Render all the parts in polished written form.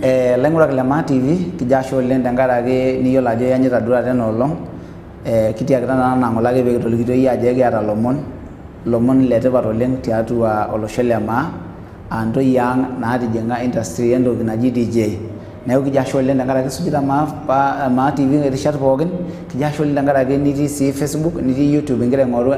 Laing'urak le Maa TV, kijo ashe oleng tenkaraki niyiolo ajo iyanyita duo taata ena olong. Kitiakita naa nang'ole ake pee kitolikito iyie ajo ekiata lomon, lomon le tipat oleng tiatua olosho le Maa, aa ntoyie ang naatijing'a industry entoki naji DJ. Neeku kijo ashe oleng tenkaraki isujita Maa TV irishat pookin, kijo ashe oleng tenkaraki nitii sii Facebook, nitii YouTube ingira aing'oru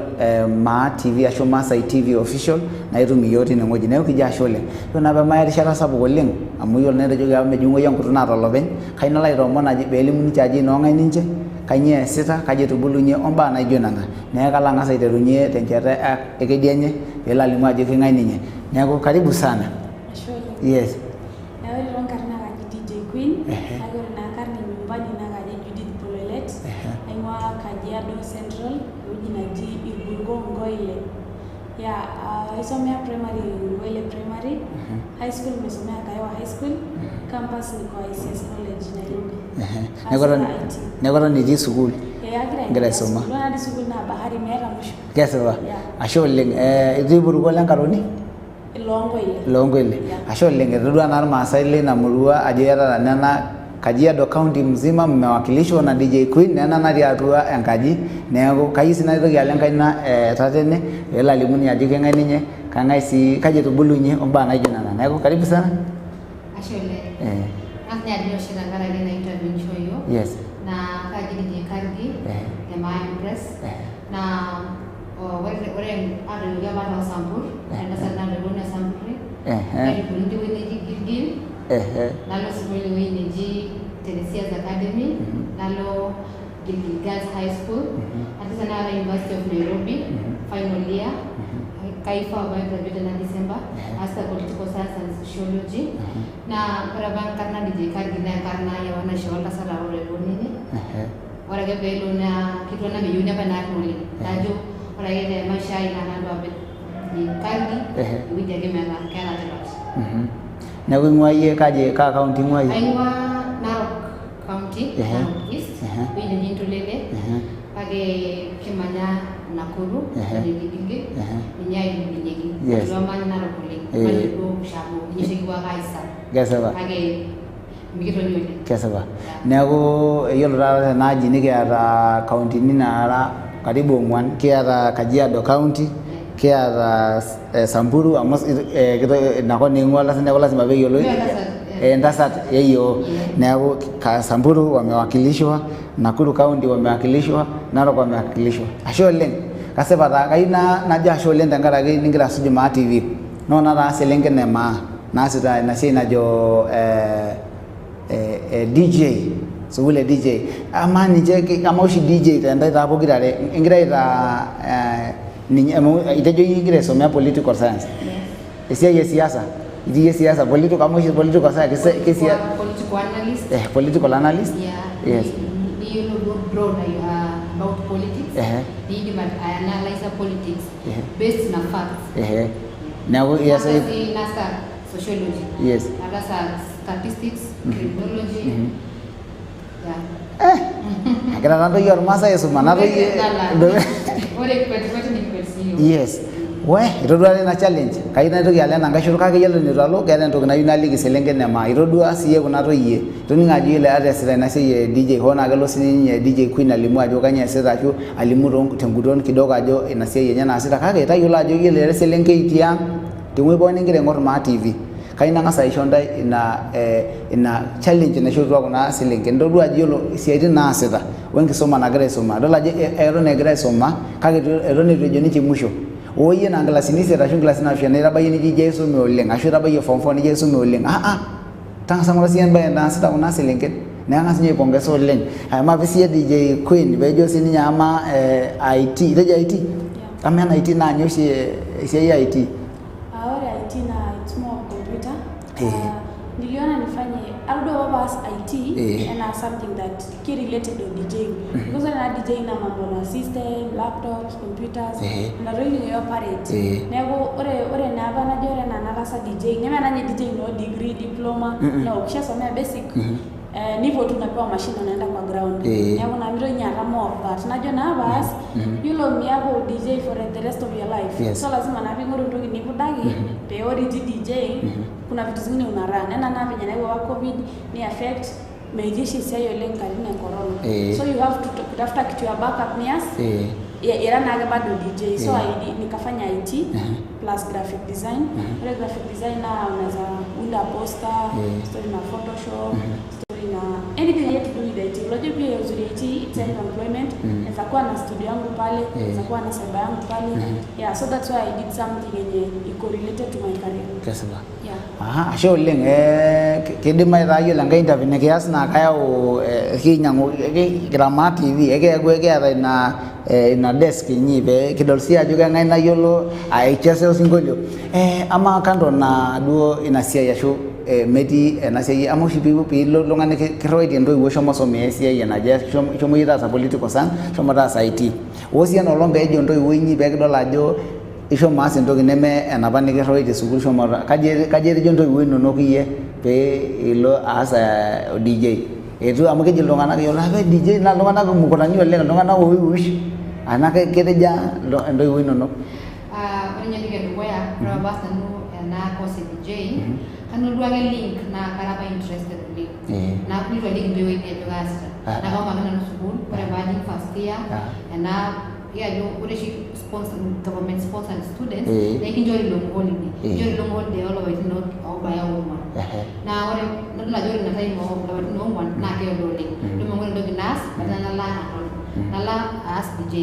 Maa TV ashu Maasai TV official naa itum iyiook tine wueji. Neeku kijo ashe oleng. Ore naa pemaya erishata sapuk oleng, amu iyiolo naa etejoki apa mejing'oi enkutuk naata olopeny, kayieu nalo aitoomon ajo peelimu ninche ajo inoong'ae ninche, kainyoo eesita, kaji etubulunye ombaa naijo nena. Neeku kalo ang'as aiterunye tenchata e kedianye peelo alimu ajo king'ae ninye. Neeku karibu sana. Ashe oleng. Yes. Ore toonkarn naa kaji DJ Queen, kake ore naa nkarn e nyumbani naa kaji Judith Pololet, naing'ua Kajiado Central, ewueji naji Irburgo Nkoile. Yeah, aisomea primary Nkoile Primary, high school nimesomea Kaewa High School, campus niko ICS College Nairobi. Aasita IT. Neeku eton itii sukuul? Eh, agira Ingira aendelea aisuma. sukuul. Ore natii sukuul naa bahari meeta musho. Kesipa. Yeah. Ashe oleng. Itii Irburgo le Nkaroni? Iloonkoile. Iloonkoile. Yeah. Ashe oleng. Etodua naa irmaasai leina murua ajo iyatata nena Kajiado County mzima mmewakilishwa na DJ Queen nena natii atua enkaji. Neeku kayieu sii naitoki alo enkaina tatene peelo alimu ninye ajo keng'ae ninye, kang'ae sii kaji etubulunye ombaa naijo nena. Neeku karibu sana. Ashe oleng. Eh. Ng'as ninye ajo ashe tenkaraki ena interview nishoo yiok. Yes. Naa kaji DJ Kargi te Maa Empress. Naa ore atoiwuoki apa too Sambur, entasat natoiwuo ina Samburi. Netubuluni tewueji neji Gilgil. Nalo sukuul ewueji neji Teresia's Academy. Nalo Gilgil Girls High School. Atii tenakata University of Nairobi, final year. Kaifaa apa graduate tena December. Aasita political science and sociology. Naa ore apa enkarna DJ Kargi naa enkarna ai apa naishoo oltasat apa oloiwuo nini. Ore ake peelo naa ketiu anaa meyieuni apa ina arna oleng. Najo ore ake te maisha ai naa nalo apik Kargi ewueji ake metaa keeta tipat. Neeku ing'ua iyie kaji kaa county ing'ua iyie? Aing'ua Narok County, Narok East, ewueji neji Ntulele, kake kimanya Nakuru, neji Gilgil, ninye aitubulunyeki. Itu amany Narok oleng, amany duo ushago, ninye oshi kipuo ake aisa. Kesipa. Kake mikitoni oleng. Kesipa. Neeku yiolo taata tena aji nikiata kauntini naara karibu ong'uan. Kiata Kajiado County, kiata Samburu amu inakop naa ing'ua oltasat neeku lazima peeyioloi entasat yeyio. Neeku Samburu wamewakilishwa, Nakuru County wamewakilishwa, Narok wamewakilishwa. Ashe oleng. Kasipa taa kayieu najo ashe oleng tenkaraki nigira asuj Maa TV. Noona taa selenken e Maa naasita ina siai najo DJ, sukuul e DJ. Amaa ninche amaa oshi DJ tentae taa pokirare ingira aitaa ninye itejo iyie ingira aisomea political science. Esiai e siasa. Itii iyie siasa political amu oshi political science Political analyst. Political analyst. Yeah. Yes. Niyiolo duo broad about politics. Niidim analyze politics based na facts. Neeku yes. Naata sii nasa sociology. Yes. Naata statistics, criminology. Yeah. Egira taa ntoyie ormaasai aisuma natoyie. Ore kweti ni kweti siyo. Yes. We, itodua ina challenge. Kayieu naitoki alo ena nkae shoto kake yiolo eneitu alo keeta entoki nayieu naliki iselenken e Maa. Itodua siiyie kuna toyie. Itoning'o ajo yiolo ata eesita ina siai e DJ hoo naa kelo sininye DJ Queen alimu ajo kainyoo eesita ashu alimu tenguton kidogo ajo ina siai enye naasita kake tayiolo ajo yiolo ira eselenkei tiang' tewueji pookin nigira aing'or Maa TV. Kayieu nang'as aisho ntae ina challenge naishorutua kuna selenken. Itodua ajo yiolo isiaitin naasita wenkisuma nagira aisuma. Idol ajo eton egira aisuma kake eton eitu ejo ninche musho. Oyie naa nkilasini isiet ashu nkilasini naapishana itabayie nijo ijo aisume oleng ashu itabayie form 4 nijo aisume oleng. Tang'asa ng'ura siyie embae naasita kuna selenken. Neeku ang'as ninye aipongeza oleng. Mape siyie DJ Queen peejo sininye amaa IT, itejo IT? Amaa ena IT naa nyoo oshi esiai e IT? Ore IT naa it's more of computer. Niliona nifanye atodua apa paas IT enaa something that ki related o DJing. Because ore naa DJing naa mambo na system, laptops, computers, nena tokitin e operate. Neeku ore naa apa najo ore enaa nataasa DJing, neme naa ninye DJing noo degree, diploma, no, ukishasomea basic. Ni hivyo tu unapewa mashine unaenda kwa ground. Neeku naa mitoki ninye aata more of that. Najo naa baas, yiolo miaku DJ for the rest of your life. So lazima naa piing'oru entoki nikudaki pee ore itii DJ kuna vitu zingine una run. Ena naa venye nayewuo apa COVID ni affect metii oshi esiai oleng nkatitin e corona. So you have to kutafuta kitu ya backup nias ira naake bado DJ. So nikafanya IT plus graphic design. Ore graphic design naa unaweza unda poster, story na Photoshop, story na anything you have to do with IT. Unajua pia uzuri IT, it's self employment. Naweza kuwa na studio yangu pale, naweza kuwa na cyber yangu pale. Yeah, so that's why I did something yenye iko related to my career. Kesipa. Yeah. Aha, ashe oleng. Kidimayu taa yiolo enkae interview nikias naa kayau kinyang'u kitamaa TV ekeeku ekiata ina ina desk inyi pee kidol sii ajo keng'ae nayiolo aicheza osinkolio. Amaa kando na duo ina siai ashu metii ena siai ama oshi piilo oltung'ani kirriwaitie intoiwuo shomo somea esiai enaje shomo iyie taasa political science shomo taasa IT. Woo sii enoolong peejo intoiwuo inyi peekidol ajo ishomo aas entoki neme enapa nikirriwaitie sukuul shomo kaji etejo intoiwuo inonok iyie pee ilo aas DJ eitu amu keji iltung'anak yiolo ake DJ naa iltung'anak mukurani oleng iltung'anak oiush anaa ketejo intoiwuo inonok? Ore ninye entoki edukuya, ore apa paas nanu ena course e DJ, kanoto duo ake link naa kara apa interested oleng. Neeku neitu aliki intoiwuo ainei ajo kaasita. Naa kashomo ake nanu sukuul, ore paajing first year, ena ajo ore oshi sponsor, government sponsored students, naa ekinchori long holiday. Kinchori long holiday oolapaitin oobaya oong'uan. Naa ore nadol ajo ore ina time oolapaitin oong'uan naa keedo oleng. Ore entoki naas, badala nalo ang aton, nalo aas DJ.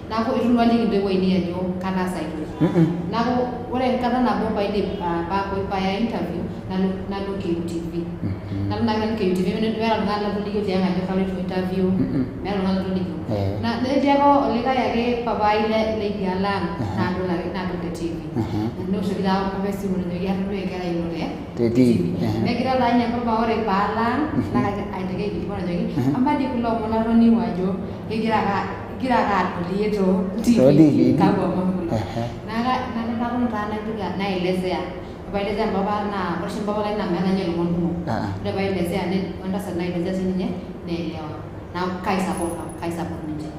Neeku eitu nanu aliki intoiwuo ainei ajo kataasa ai toki. Neeku ore enkata nabo paidip paaya interview nalo KUTV. Nalo naake nanu KUTV meeta oltung'ani latolikio tiang ajo kaloito interview, meeta oltung'ani latolikio. Netii ake olikae ake papai leidialo ang nadol ake nadol te TV. Neoshoki taa papa esimu nejoki atodua enkerai ino te TV. Negira taa ninye papa ore paalo ang naa aiteki aikilikuan ajoki amaa dii kulo omon latoning'o ajo kegira ake igira ake adolie to TV kakwa omon kulo. Naton taa naitoki naelezea. Paelezea mpapa naa ore oshi mpapa lai naa meeta ninye ilomon kumok. Ore paelezea wentasat naelezea sininye neelewa. Neeku kai support ninche.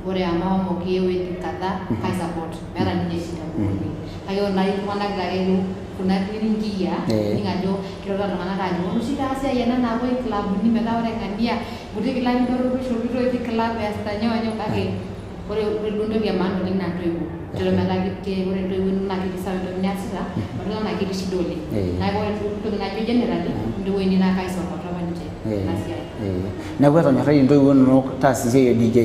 Ore amu ahomoki ewueji kadhaa kai support meeta ninche shida oleng. Kake ore naaji iltung'anak laa kuna niring nkiyia ining ajo kirorita iltung'anak ajo enoshi taa siai ena napuoi inklabuni metaa ore ng'ania nkuti kilani doropu ishopito etii club eesita nyoo nyoo kake ore duo entoki e maana oleng naa intoiwuo. Ore metaa ore intoiwuo inonok naa ketii sawa entoki niasita madol anaa ketii shida oleng. Neeku ore entoki najo generally intoiwuo ainei naa kai support apa ninche ena siai. Neeku etonyorraitie intoiwuo inonok taasa esiai e DJ.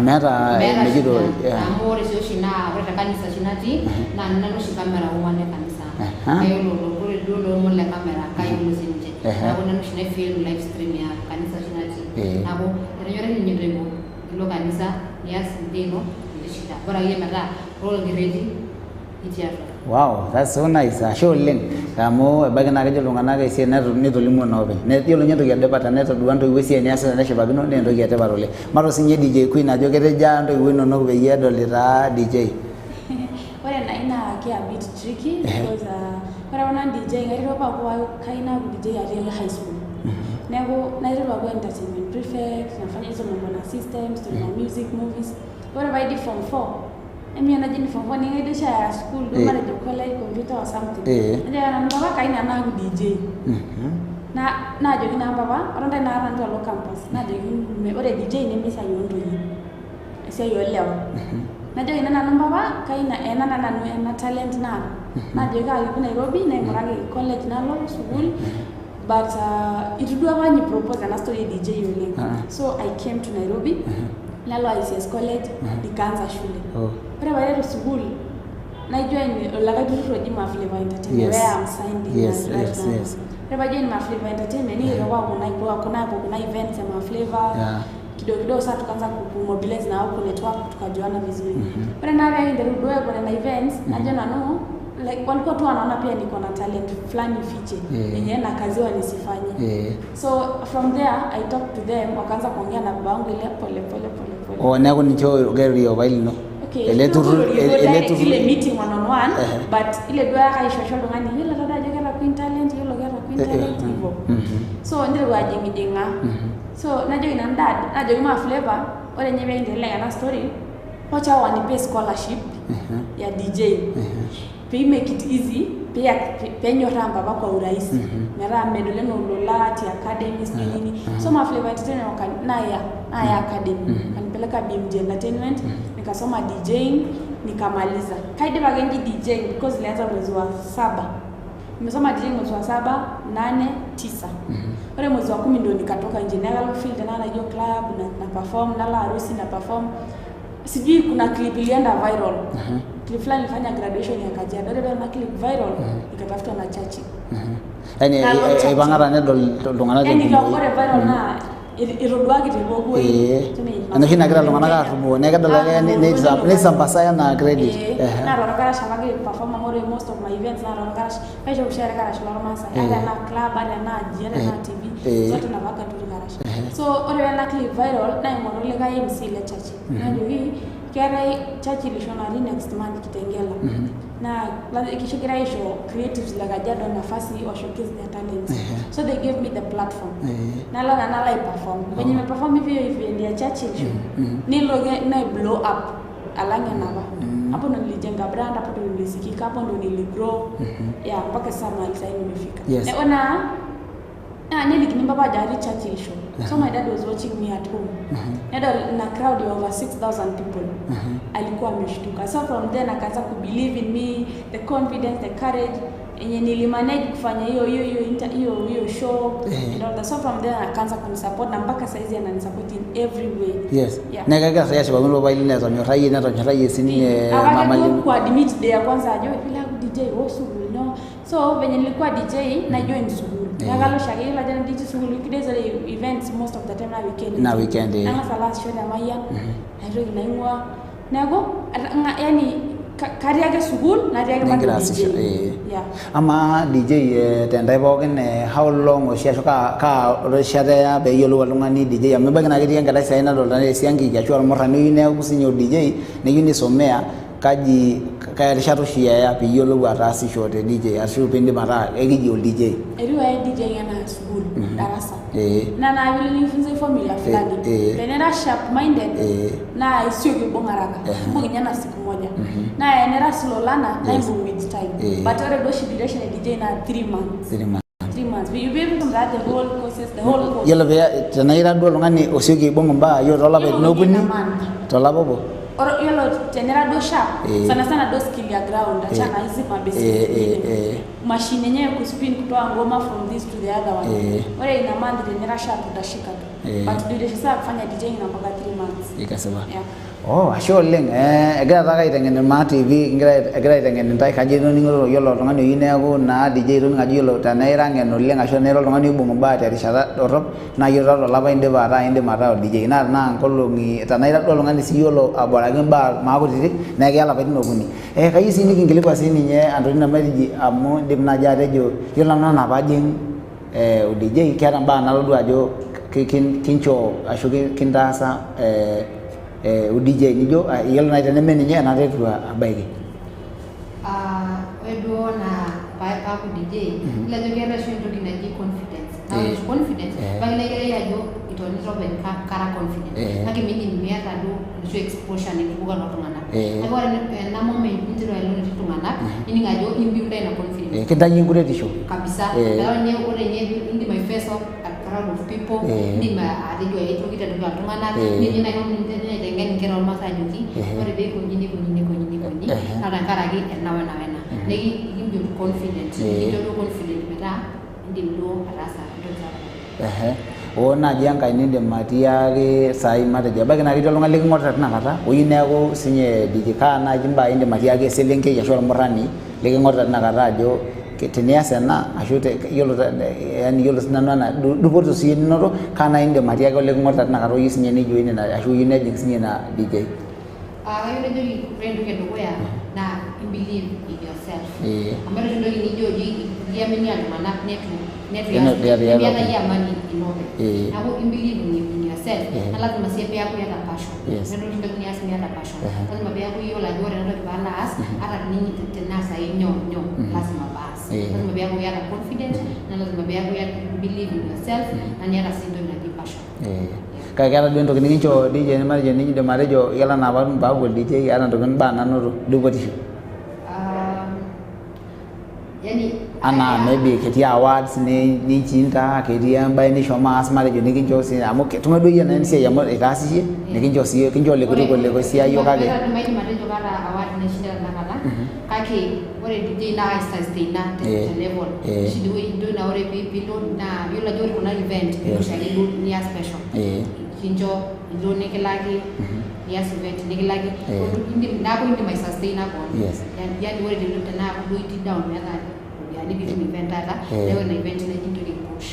Meeta enejito amu ore sii oshi naa ore te kanisa oshi natii naa nanu oshi camera woman e kanisa. Kayiolo ore duo ilomon le camera kayiolo sininche. Neeku nanu oshi nai film live stream ya kanisa oshi natii. Neeku etonyoraitie ninye intoiwuo ilo kanisa nias ino metii shida. Bora akeyie metaa ore orkerreti itii atua. Wow, that's so nice. Ashe oleng. Amu ebaiki naa kejo iltung'anak esiai netolimuo naa openy. Yiolo ninye entoki etipat tenetodua intoiwuo esiai niasita neshipakino naa entoki etipat oleng. Matodua sinye DJ Queen ajo ketejo intoiwuo inonok peyie edol itaa DJ. Ore ena naa ke a bit tricky because ore apa nanu DJ kaiteru apa aaku kayieu naaku DJ atii high school. Neeku naiteru aaku entertainment prefect, nafanya hizo mambo na systems, story na music, movies. Ore paidip form 4, emiyo naji form 4 ning'aidip oshi aya school duo matejo college computer or something. Najo nanu papa kayieu nanu naaku DJ. Na naajoki naa papa, ore ntae inakata nanu alo campus, naajoki ore DJ neme esiai oontoyie, esiai oolewa. Najoki naa nanu papa kayieu ena naa nanu ena talent naata. Najoki kaaki Nairobi naing'uraki college nalo sukuul but itu duo apa propose ena story e DJ oleng. So I came to Nairobi, nalo ICS college, nikaanza shule. Ore paiteru sukuul naijoin olikae turrur oji Maflava Entertainment where I'm signed in right now. Ore paijoin Maflava Entertainment nikiteru kuna events ya Maflava. Kidogo kidogo sasa tukaanza kumobilize na wao ku network tukajuana vizuri. Ore naa pee kinteru duo kuna na events najo nanu like walikuwa tu wanaona pia niko na talent fulani fiche yenye nakaziwa nisifanye. So from there I talked to them, wakaanza kuongea na baba yangu ile pole pole pole pole. Oh, neeku ninche ogira opa lino. Okay, Ele turrur ele turrur ile meeting one on one, but ile duo ake aishosho oltung'ani yiolo tadua ajo keeta Queen talent, yiolo keeta Queen Queen Talent hivyo. So ndio ajingijinga. So najoki nanu dad, najoki Ma Flavor, ore ninye peendelea na story, wacha wanipe scholarship ya DJ. Pay make it easy, peenyoraa mpapa kwa urahisi. Metaa medol ena olola ti academy sijui nini. So Ma Flavor Entertainment naya academy. Kanipeleka BMG Entertainment, nikasoma DJing, nikamaliza. Kaidipa ake nji DJing because nilianza mwezi wa 7. Nimesoma DJing mwezi wa 7, 8, 9. Ore mwezi wa 10 ndio nikatoka nje. Nalo field na najua club na perform, nala harusi na perform. Sijui kuna clip ilienda viral. Clip fulani nilifanya graduation ya Kajiado. Ore na clip viral nikatafutwa na chachi. Yaani ipang'ata nedol iltung'anak Yaani ore viral naa itoduaki te pooki wueji. Enoshi nagira iltung'anak aarrumoo neeku kedol ake neisambasa enaa credit. Naa torkarash apake perform amu ore most of my events naa torkarash. Kaishop oshi irkarash lormaasai. Ata enaa club, ata enaa aji, ata enaa TV, zote navaga tu irkarash. So ore ena clip viral naing'oru likae MC le chachi. Najoki keetae Churchill show natii next month Kitengela. Na kisho kegirai aisho creatives le Kajiado nafasi wa showcase their talents. So they gave me the platform. Nalo na nalo perform. Venye nimeperform hivi event ya Churchill show, nilo na blow up alang enapa. Hapo ndo nilijenga brand, hapo ndo nilisikika, hapo ndo niligrow. Yeah, mpaka sasa mahali sasa nimefika. Na ona nelikini mpapa ajo atii Churchill show. So my dad was watching me at home. Nedol na crowd ya over 6000 people. Alikuwa ameshtuka. So from then akaanza kubelieve in me, the confidence, the courage yenye nilimanage kufanya hiyo hiyo hiyo hiyo hiyo show and all that. So from then akaanza kunisupport na mpaka saizi ananisupport in every way. Yeah. Neeku kegira sai ashipakino papai lino etonyorrayie netonyorrayie sininye mama Akake lino. Kuadmit day ya kwanza ajo bila ku DJ wo sukuul no. So venye nilikuwa DJ na join sukuul. Nakalo oshiake yiolo ajo DJ sukuul weekdays ore events most of the time na weekend. Na weekend, eh. Nang'as alo aasisho te Mayian, naitoki naing'ua. Neeku yani katii ake sukuul natii ake bado Nigira DJ. aasisho, eh. Yeah. Amaa DJ tentae pookin how long oshi ashu kaa rishata eya peeyiolou oltung'ani DJ amu ebaiki naa ketii enkerai sai nadolta esiankiki ashu ormurrani oyieu neeku sinye o DJ neyieu nisomea kaji kaya rishata oshi eya piiyiolou ataasisho te DJ ashu piindim ataa ekiji ol DJ? Etiu ake DJ enaa sukuul, darasa. Na vile nifunze formula fulani. Tenera sharp minded na isioki aibung haraka. Imbung ninye na siku moja. Na enera slow learner na imbung with time. But ore duo oshi duration e DJ na 3 months. 3 months. 3 months. You be able to that the whole courses, the whole course. Yiolo pee tenaa ira duo oltung'ani osioki aibung imbaa yiolo toolapaitin Yiolo okuni within a month. tolapa obo. Oro yiolo tenera duo sharp, sana sana duo skill ya ground, achana hizi mabasic zingine. Machine yenyewe kuspin kutoa ngoma from this to the other one. Ore in a month tenera sharp utashika tu. But duration sasa kufanya DJ ina mpaka 3 months. Ikasipa. Yeah. Oh, ashe oleng. Egira taake aiteng'en Maa TV, egira aiteng'en intae kajo itoning'oto yiolo oltung'ani oyieu neeku naa DJ itoning'o ajo yiolo tenaa ira ng'en oleng ashu tenaa ira oltung'ani oibung imbaa terishata dorrop naa yiolo taa tolapa indipa ataa indim ataa ol DJ naa tenaa nkolong'i tenaa ira duo oltung'ani sii yiolo aboraki imbaa maakutitik naa ekiya ilapaitin okuni. Kayieu sii nikinkilikuan sininye Antonina Mariji amu indim naaji atejo yiolo nanu enaa paajing o DJ keeta imbaa natodua ajo kincho ashu kintaasa o DJ nijo yiolo naaji teneme ninye enatetu abaiki. Ah, ore duo naa paaku DJ, ilo ajo keetae oshi entoki naji confidence. Naa ore oshi confidence, ebaiki naa keyioloi ajo itonita openy kara confident. Kake miindim miata duo enoshi exposure nitupuka tooltung'anak. Kake ore ena moment ninteru alo enetii iltung'anak, nining ajo imbuilda ina confidence. Kintayie enkuretisho. Kabisa. Metaa ore ninye indim ai face off a crowd of people, indim atejo aitoki tiatua iltung'anak, ninye naaji aiteng'en inkera ormaasai ajoki, ore pee ikonji nikonji nikonji nikonji, naa tenkaraki ena wena wena. Neeku confident, nikincho duo confident metaa indim duo ataasa entoki sapuk. Ehe. Oo naaji enkai nindim atiaki saai matejo ebaiki naa ketii oltung'ani liking'orita tinakata oyieu neeku sinye DJ kaa naaji imbaa indim atiaki eselenkei ashu ormurrani liking'orita tinakata ajo tenias ena ashu yiolo yani yiolo sinanu ena dupoto siyie ninoto kaa naaji indim atiaki oliking'orita tinakata oyieu sinye nejoin ina ashu oyieu nejing sinye ina DJ? Ah, kayieu najoki ore entoki edukuya naa believe in yourself. Amu ore oshi entoki nijo oji iaminia iltung'anak netu nemiata iyie amani ino openy. Neeku believe in yourself naa lazima sii peeku iyata passion. Ore oshi entoki nias miata passion. Lazima peeku iyiolo ajo ore ena toki paalo aas ata tenaa saai nyoo nyoo lazima paas. Lazima peeku iyata confidence na lazima peeku iyata believe in yourself na niata sii entoki naji passion. Kake keeta duo entoki nikincho DJ matejo nikindim atejo yiolo enaa apa paaku DJ eeta ntokitin imbaa nanoto dupotisho. Yani Anaa maybe ketii awards ninchinda, ketii embae nishomo aas matejo nikincho sii amu tung'ua duo iyie naa esiai amu itaasishe nikincho sii kincho olekutiko kake maidim atejo kaata award naishinda tenakata kake ore DJ naa aisustain te level oshi duo entoki naa ore piilo naa yiolo ajo ore kuna event ilo oshiake duo nias special kincho ilo nikilaki nias event nikilaki neeku indim aisustain koon. Yani ore tenaaku duo itii down meeta ropiyiani piitum event taata neeku ina event naji intoki aipush.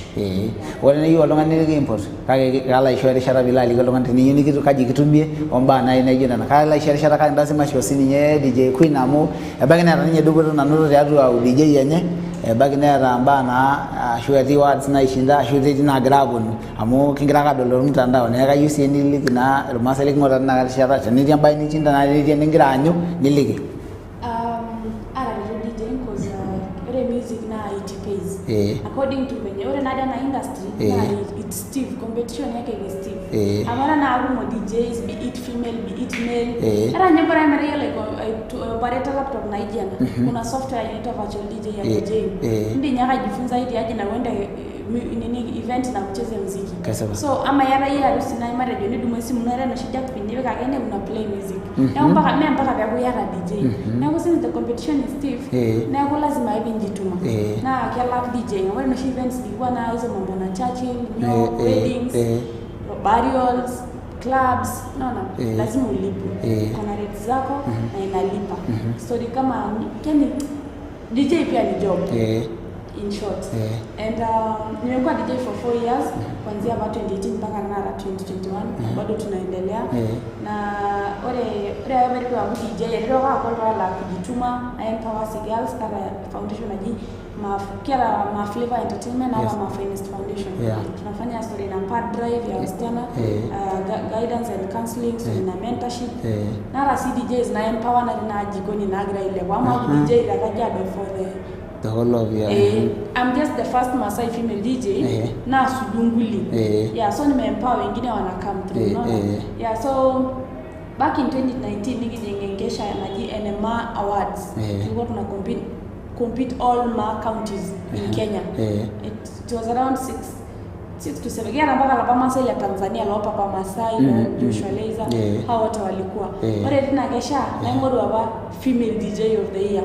Ore eneyieu oltung'ani nikimpot kake kalo aisho erishata piilo aliki oltung'ani teniyieu kaji kitumie ombaa naaji naijo nena. Kalo aisho erishata kake lasima aisho sininye DJ Queen amu ebaiki neeta ninye dupoto nanoto tiatua DJ enye, ebaiki neeta mbaa naa ashu etii awards naishinda ashu etii naagira aaponu amu kigira ake adol tormutandao. Neeku kayieu sii niliki naa irmaasai liking'orita tina rishata tenetii embae nichinda naa tenetii eningira aanyu niliki. Ara DJ cause ore music na it pays. According to venye ore nada na industry na it's stiff, competition yake ni stiff. Amara na arumo DJs, be it female, be it male. Ara nyebora mara yale operate laptop na ijana. Kuna software inaitwa virtual DJ ya DJ. Ndi nyaka jifunza hili aje na uende nini event na ucheze muziki. So ama yara yeye harusi na mara ndio nidumu simu na na shida kipindi kagene una play music. Na mpaka mimi mpaka vya kuyara DJ. Na kwa since the competition is stiff, na kwa lazima hivi njituma. Na kila DJ ngwe na events ilikuwa na hizo mambo na Churchill, weddings, burials, clubs, no lazima ulipwe. Kuna rates zako na inalipa. Story kama yani DJ pia ni job. In short. And nimekuwa DJ for 4 years kuanzia 2018 mpaka nara 2021 bado tunaendelea. Na ore ore kwa DJ ndio kwa la kujituma I empower girls kama foundation naji kila ma Flavor Entertainment na ma Finest Foundation. Tunafanya story na pad drive ya wasichana, guidance and counseling, story na mentorship. Nara si DJs na empower na na jikoni na agra ile kwa ma DJ la Kajiado for the whole of I'm just the first Maasai female DJ na Sudunguli. Yeah, so nimeempower wengine wana come through. Yeah, so back in 2019 nikijengengesha na NMA Awards. Tulikuwa tuna compete all ma counties in Kenya. It was around 6 to 7. Kia mpaka la Masai ya Tanzania la papa Masai na Joshua Leiza hao wote walikuwa. Ore tena kesha na ngoru wa female DJ of the year.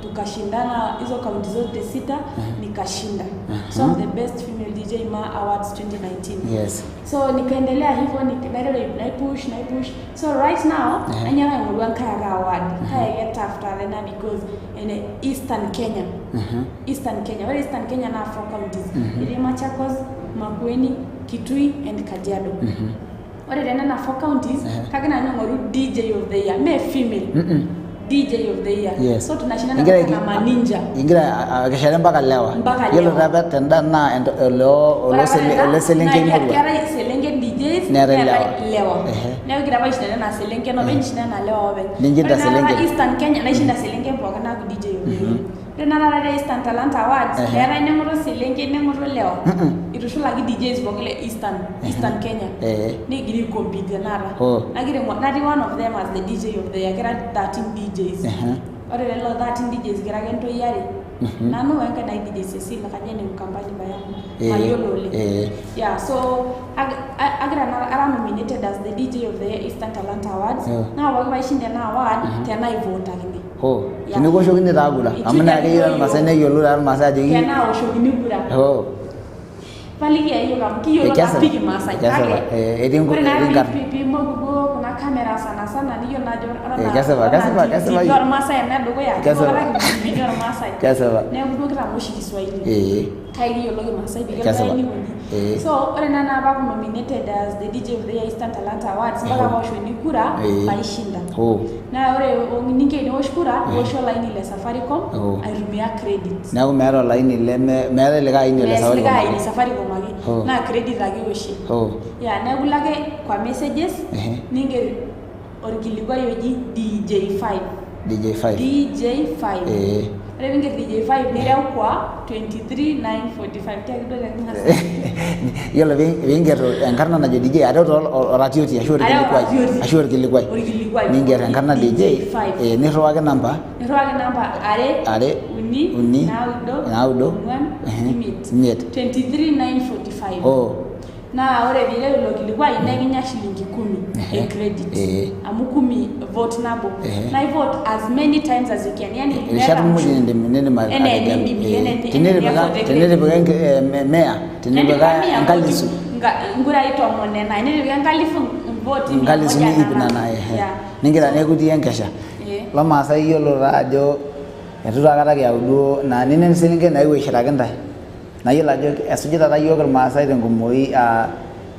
Tukashindana hizo kaunti zote 6 nikashinda. So I'm the best female DJ Ma Awards 2019. Yes. So nikaendelea hivyo na push. So right now anyanga ngoru kaya award. Kaya get after then because in Eastern Kenya. Eastern Kenya. Where Eastern Kenya na 4 counties. Ile Machakos, Makueni, Kitui and Kajiado. Ore tena na 4 counties kagina ngoru DJ of the year, me female. DJ of the year. Yes. So tunashindana kama maninja. Ingira akishare mpaka lewa. Yelo raba tenda na leo ole selenke murwa. Kera selenke DJs lewa. Leo kira ba shindana na selenke no ben shindana na lewa oben. Ninjinda selenke. Eastern Kenya na shinda selenke mpoka na DJ of the year. Tena na Eastern Talent Awards. Era nengoro selenke nengoro lewa. Irushulaki DJs bokile Eastern Kenya. Ni giri compete nara. Nagire nari one of them as the DJ of the year. Kera 13 DJs. Ore lelo 13 DJs kera kento yari. Nanu wenka na DJ Cecil kanye ni mkambani bayangu. Mayolo le. Yeah, so agra na ara nominated as the DJ of the year Eastern Talent Awards. Na waki na award tena ivote kini. Oh, tinikoshokini taa kura. Amu naa keyiolo irmaasai neyiolou taa irmaasai ajo tenaa oshokini kura. Paliki hiyo kama kiyiolo tapiki Maasai. Etii nkarn. Pimogo kuna kamera sana sana niyo najo Kesipa. Ormaasai ena dukuya. Kesipa Ormaasai. Kesipa. Neeku duo kitamoshi Kiswahili. Kake kiyiolo Kimaasai pikiyiolo wueji. So ore naa apa nominated as the DJ of the Year Eastern Talent Awards mpaka paoshoni kura paishinda. Na ore ninke niosh kura osho olaini le Safaricom aitumia credit. Neeku meeta olaini leme meeta likae aini le Safaricom. Likae aini Safaricom ake. Na credit ake eoshi. Yeah, neeku ilo ake kwa messages ninger orkilikuai oji DJ5. DJ5. DJ5. Ore piinger DJ5 nireu kwa 23945. Tiaki duo te Yiolo piinger enkarna najo DJ areu too oratioti ashu orkilikuai ashu orkilikuai. Orkilikuai. Ninger enkarna DJ DJ5. Nirriwaki namba Nirriwaki namba are, are, uni, uni, naudo, naudo, ong'uan, imiet. Imiet. 23945. Oh. Naa ore piireu ilo kilikuai naa ekinya shilingi 10 e credit. Amu 10 vote nabo. Naa ivote as many times as you can. Yani Irishat muj nindim Ene ategelu. nindim, ene Tinitipika mea, tinitipika enkalisu. Nkurai 10 nena. Tinitipika enkalifu voti mia Nkalisuni moja ip na nana. Ningira neeku itii enkesha. Lomaasai iyiolo taa ajo eitu taa aikata kiyau duo naa nenen selenken naewuo aishiraki intae. Naa iyiolo ajo esujita taa iyiok irmaasai tenkumoi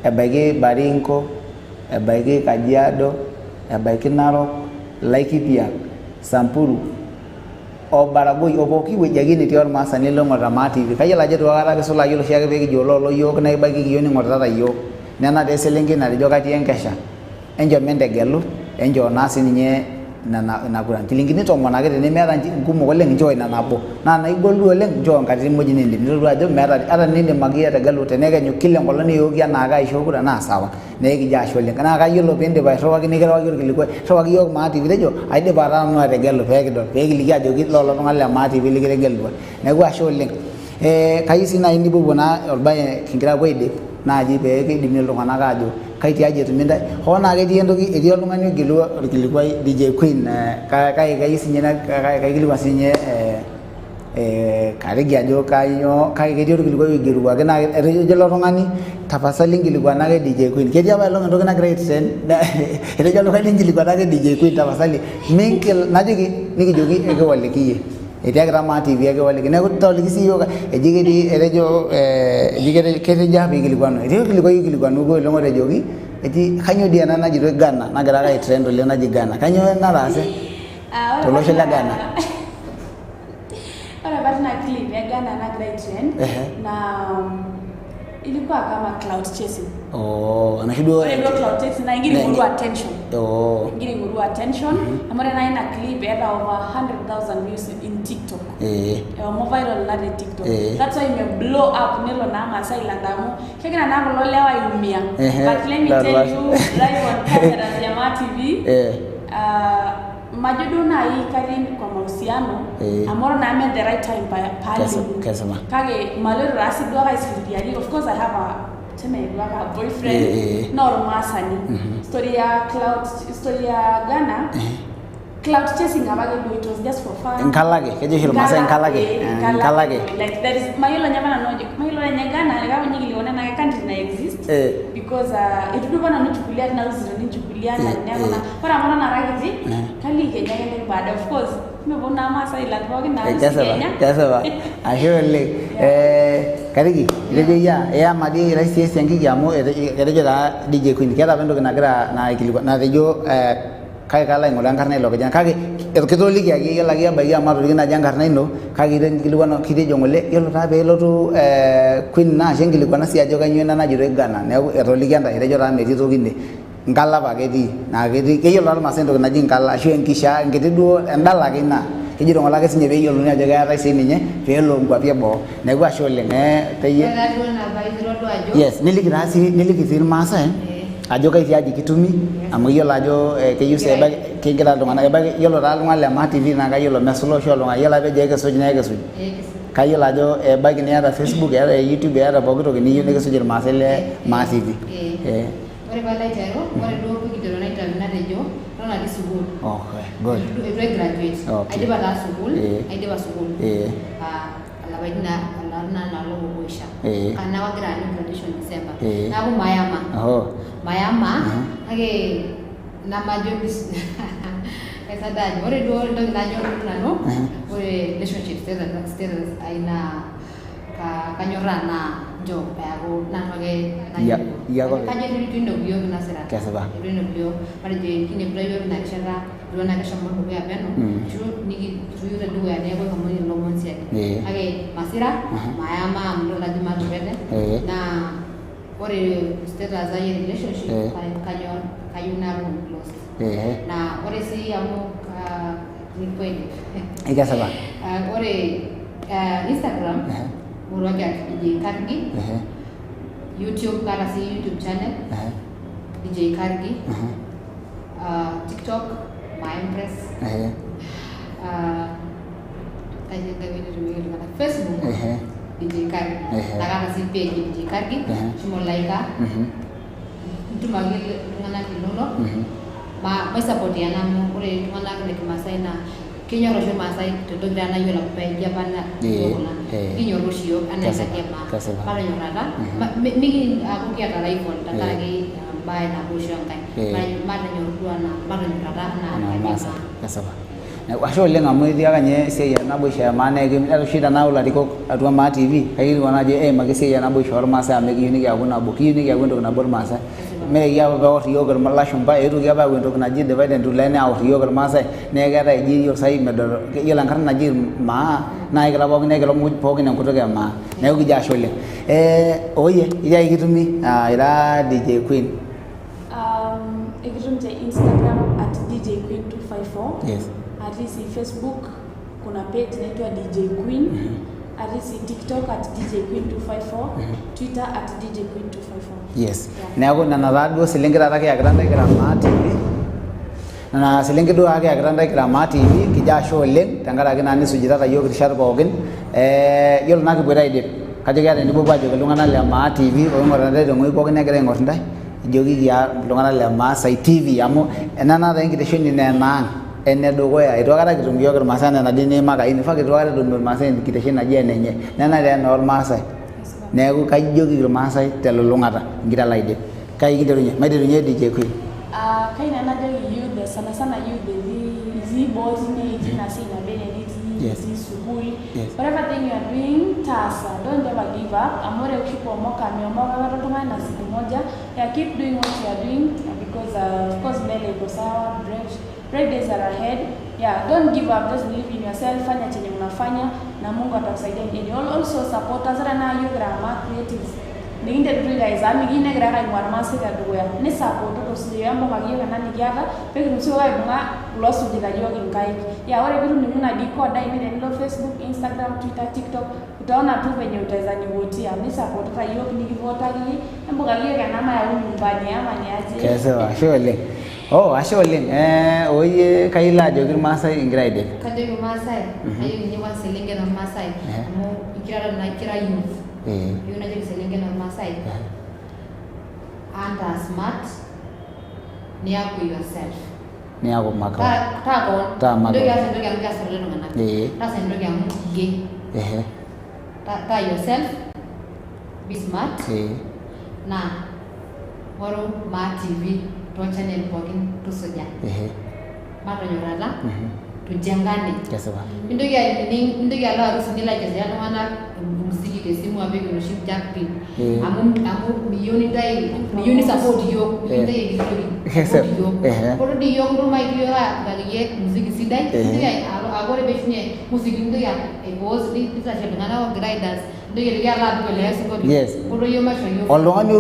ebaiki Baringo, ebaiki Kajiado, ebaiki Narok, Laikipia, Samburu, o Baragoi, o pooki wueji ake netii ormaasani loing'orita Maa TV. Kayiolo ajo eitu aikata kisulaa iyiolo oshiake pee kijo loolo yiok naa ibaikiki iyiok ning'oritata iyiok. Nena taa eselenkei natejo katii enkesha. Enchom entegelu, enchoo naa sininye nena ina kura. Nchilingini 10 ake tenimiata nkumok oleng nchoo ina nabo. Naa tenaigol duo oleng nchoo nkatitin muj nindim. Nitodua ajo meeta ata tenindim akeyie ategelu tenekenyu kila enkolong niyooki anaake aisho kura naa sawa. Naa ekijo ashe oleng. Naa kayiolo piindip airriwaki nikirewaki orkilikuai, irriwaki iyiok Maa TV tejo aidipa taa nanu ategelu pee kidol, pee kiliki ajoki lolo tung'anak le Maa TV likitegelua. Neeku ashe oleng. Kayieu sii naaji nipuopuo naa orbae kingira aapuo aidip naaji pee kidimie iltung'anak aajo kai tiaji etumi intae. Hoo naa ketii entoki etii oltung'ani oigelu orkilikuai DJ Queen kake kayieu sinye kaikilikuan sinye Karigi ajo kainyoo kake ketii orkilikuai oigeruaki naa etejo ilo tung'ani tapasali nkilikuanake DJ Queen. Ketii apa elong entoki nagira aitrend etejo oltung'ani nkilikuanake DJ Queen tapasali miingil najoki nikijoki ekiwoliki iyie. Etiakita Maa TV ekiwoliki. Neeku tooliki sii iyiok eji ketii etejo eji ketejo apa pikilikuanu. Etii orkilikuai oikilikuanuaki oleng otejoki eji kainyoo dii ena najitoi Ghana nagira ake aitrend oleng naji Ghana. Kainyoo nataase tolosho le Ghana? Ore apa tina clip e Ghana nagira aitrend naa ilikuwa kama cloud chasing. Oh, enoshi duo Ore duo cloud chasing naa ingira aing'oru attention. Oh. Ingira aing'oru attention amu ore naa ina clip eeta over 100,000 views in TikTok. Eshomo viral ina te TikTok. That's why ime blow up nelo naa Maasai land amu kegira naa kulo lewa aiumia. But let me tell you live on cameras ya Maa TV. Majo duo naaji katii kwa mahusiano amu ore naa ame the right time paalimu. Kesipa. Kake maloito taa sii duo ake aisiligiari. Of course I have a tuseme duo ake a boyfriend naa ormaasani. Story ya cloud, story ya Ghana. Cloud chasing apake duo, it was just for fun. Nkalake, kejo oshi irmaasai nkalake. Nkalake. Like there is mayiolo ninye apa nanu ajo mayiolo ninye Ghana kake ninye kilikwana naa country na exist because eitu duo apa nanu ichukulia tina uzito ninchukulia na neeku naa ore amu eton ara kiti kaliki kenya ake ntae baadaye. Of course meponu naa Maasai land pookin naa nusu Kenya. Kesipa. Ashe oleng. Kariki, itejo iyie iyama dii ira sii esiankiki amu etejo taa DJ Queen keeta apa entoki nagira aikilikuan natejo kake kalo aing'uraa enkarna ilo kijana kake kitolikiaki iyiolo ake ebaiki amu matoliki naaji enkarna ino kake inkilikuana kitejo ng'ole yiolo taa peelotu Queen naa ashu enkilikuana sii ajo kainyoo ina najitoi Ghana neeku etolikia ntae etejo taa metii toki ine nkala apake etii naa ketii keyiolo taa irmaasai entoki naji nkala ashu enkishaa enkiti duo endala ake ina kejito ng'ole ake sinye peeyiolouni ajo keetae sininye peelo nkuapi eboo neeku ashe oleng teyie. Ore taa duo ina pae ajo Yes, niliki taa sii niliki sii irmaasai ajo kai tiaji kitumi amu iyiolo ajo keyieu sii ebaiki kegira iltung'anak ebaiki yiolo taa iltung'anak le Maa TV naa kayiolo mesula oshi oltung'ani yiolo ake peejo ekisuj naa ekisuj. Kayiolo ajo ebaiki niata Facebook eeta YouTube eeta pooki toki niyieu nikisuj irmaasai le Maa TV. Ore paalo aiteru, ore duo pikiteru ena interview natejo eton atii sukuul. Okay, good. Eitu ai graduate. Okay. Aidipa taa sukuul, aidipa sukuul. Ilapaitin ilarin naa loopuo oisha. Neeku agira aanyu graduation December. Neeku mayama. Mayama kake namajo kaisada ajo ore duo entoki nanyor nanu ore relationship status ai naa kanyorraa naa nchoo peeku nanu ake kajo eitu inepu iyiok ina sira. Kesipa. Eitu inepu iyiok matejo kineputua iyiok ina rishata duo naa keshomo dukuya peno ashu nikitu iyiok tedukuya neeku eshomo ilomon siadi. Kake masira mayama amu idol ajo maturrete naa ore status ai e relationship kanyor kayieu naaku close. Naa ore sii amu Nikipuo aidip. Ikesipa. Ore Instagram ng'uruaki at DJ Kargi. YouTube kaata sii YouTube channel DJ Kargi. TikTok My Empress. Kaji enkae wueji netumieki iltung'anak, Facebook DJ Kargi. Naa kaata sii page DJ Kargi. Shomo laika. Itum ake iltung'anak linonok. Maisapotiana amu ore iltung'anak le kimaasai naa kenyor oshi irmaasai tentoki taa nayiolo amu peji apa na kuna kinyor oshi iyiok anaa enkaji e maa. Matonyorrata, mikin aaku kiata rival tenkaraki embae nabo ashu enkae. Matonyor duo anaa matonyorrata anaa Anaa enkaji e irmaasai. maa. Kesipa. Neeku ashe oleng amu etiaka ninye esiai e naboisho e maa naa oshi tenayau ilarikok atua Maa TV kaikilikuan ajo eimaki esiai e naboisho ormaasai amu ekiyieu nikiaku nabo, kiyieu nikiaku entoki nabo irmaasai. Mee iyie apa peor iyiok ilashumba, eetuoki apa ayau entoki naji divide and rule neaor iyiok irmaasai neeku keetae eji iyiolo sai medol iyiolo enkarna naji maa naa ekira pookin ekiro muj pookin enkutuk e maa. Neeku kijo ashe oleng. Oyie itiai kitumi ira DJ Queen. Ekitum te Instagram at DJ Queen 254. Atii sii Facebook, kuna page inaitwa DJ Queen. Atii sii TikTok at DJ Queen 254. Twitter at DJ Queen 254. Yes. Neeku nena taa duo selenken taata kiyakita ntae kira Maa TV. Nena selenken duo taata kiyakita ntae kira Maa TV, kijo ashe oleng tenkaraki naa nisujitata iyiok irishat pookin. Yiolo naa kipuoito aidip, kajo keeta enipuopuo ajoki iltung'anak le Maa TV oing'orita ntae tewueji pookin negira aing'or intae, ijokiki iltung'anak le Maasai TV amu ena naa taa enkiteshoni naa enaang' enedukuya eitu aikata kitum iyiok irmaasai enaa enaduo niimaka in fact eitu aikata etum irmaasai enkiteshoni naji enenye nena taa enoormaasai. Neeku kajoki irmaasai telulung'ata ingira alo aidip. Kai kinterunye? Maiterunye DJ Queen. Kai nanu najoki youth, sana sana youth etii etii boo tine, etii ina siai naba enaa enitii, etii sukuul. Whatever thing you are doing, taasa. Don't ever give up. Amu ore oshi kuomoka, meomoka aikata oltung'ani na siku moja. Yeah, keep doing what you are doing because of course mbele iko sawa, bright days are ahead. Yeah, don't give up, just believe in yourself, fanya chenye unafanya na Mungu atakusaidia. And you also support us. Ore naa yiok kira Maa Creatives nikinterutua guys amu mikiyieu negira ake aing'ua irmaasai tedukuya nisupportoto siyiok embung'aki yiok ena nikiata pekitum siyiok aibung'a kulo osujita yiok inkaik. Yeah, ore piitum ning'u ina code ainei tenilo Facebook, Instagram, Twitter, TikTok, utaona tu venye utaweza nivotia. Nisupportata yiok nikivotaki, embung'aki yiok ena mayau nyumbani ama ni aje? Kesipa, ashe oleng. Oh, ashe oleng. Oyie kai ilo ajoki irmaasai ingira aidip. Kajoki irmaasai, kajoki ninye kwanza iselenken ormaasai amu ikira naa kira youth. Yieu najoki iselenken ormaasai anta smart, niaku yourself. Niaku makeon. Taa koon. Taa makeon. Mintoki aas entoki amu keasita kulie tung'anak. Taasa entoki amu iyie. Taa yourself, be smart. Naa ng'oru Maa TV too channel pookin tusuja. Matonyorrata, tujengane. Kesipa. Mintoki ainining, mintoki alo harusi nilo aichezea iltung'anak muziki tesimu apik enoshi jumping amu miyieu nintai, miyieu ni support iyiok, miyieu nintai ekiti toki support iyiok. Ore dii iyiok ntumaiki iyiok aapikaki iyie muziki sidai, mintoki aaku ore peishunye muziki nintoki aipause nitashe iltung'anak oogira ai dance, nintoki aitoki alo apik olikae sinkolio. Poto iyiok maishoo iyiok Oltung'ani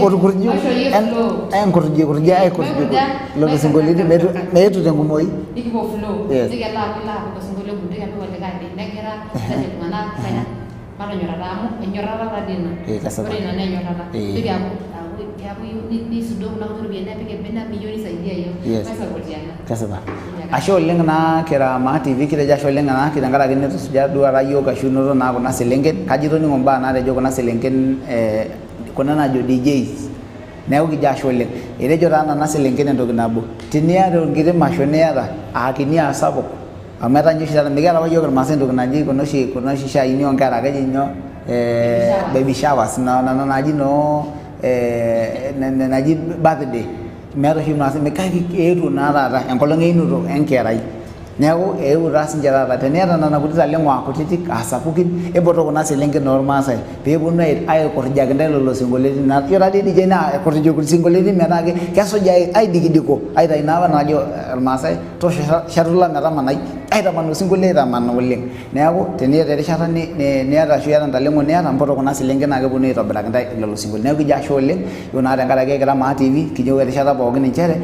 orkurju maishoo iyiok flow. enkurji aikurji lelo sinkolioitin meetu tenkumoi. Nikipuo flow. Nintoki alo aaku ilo apik osinkolio obo, nintoki apik olikae negira nitashe iltung'anak fanya matonyorrata amu enyorrata taadii ina. Kesipa. Ore ina naa enyorrata. Nintoki aaku keeku iyieu nisudoo kuna kuti ropiyiani apik embene amu miyieu nisaidia iyiok. Maisupportiana. Kesipa. Ashe oleng naa kira Maa TV kitejo ashe oleng naa tenkaraki nitusuja duo taata yiok ashu inoto naa kuna selenken. Kajo itoning'o imbaa naatejo kuna selenken kuna naajo DJs. Neeku kijo ashe oleng. Etejo taa nena selenken entoki nabo. Teniata enkiti masho niata aa kini aa sapuk amu etaa ninye oshi taata mikiata apa yiok irmaasai entoki naji kuna oshi shaini oonkera keji nyoo baby showers nena naaji noo naji birthday meeta oshi irmaasai kake eetuo naa taata enkolong einoto enkerai. Neeku eewuo taa sinche taata teniata nena kuti taleng'o aa kutitik aa sapukin empoto kuna selenken ormaasai peeponu aikurjaki intae lelo sinkolioitin. Yiolo taadii DJ naa aikurj isinkolioitin metaa kesuj aidikidiko aitayu naa apa najo irmaasai toosho shatula metamanai aitaman osinkolio aitaman oleng. Neeku teniata erishata niata ashu iyata ntaleng'o niata mpoto kuna selenken naa keponu aitobiraki intae lelo sinkolioitin. Neeku kijo ashe oleng yiolo naa tenkaraki ekira Maa TV kijo erishata pookin inchere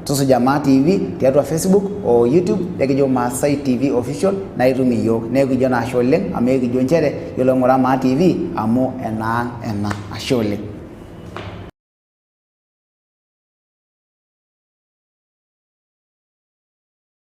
Tusuja Maa TV tiatua Facebook o YouTube ekijo Maasai TV official naa itum iyiook. Naa ekijo naa ashe oleng amu ekijo nchere yiolo ng'ura Maa TV amu enaang ena. Ashe oleng.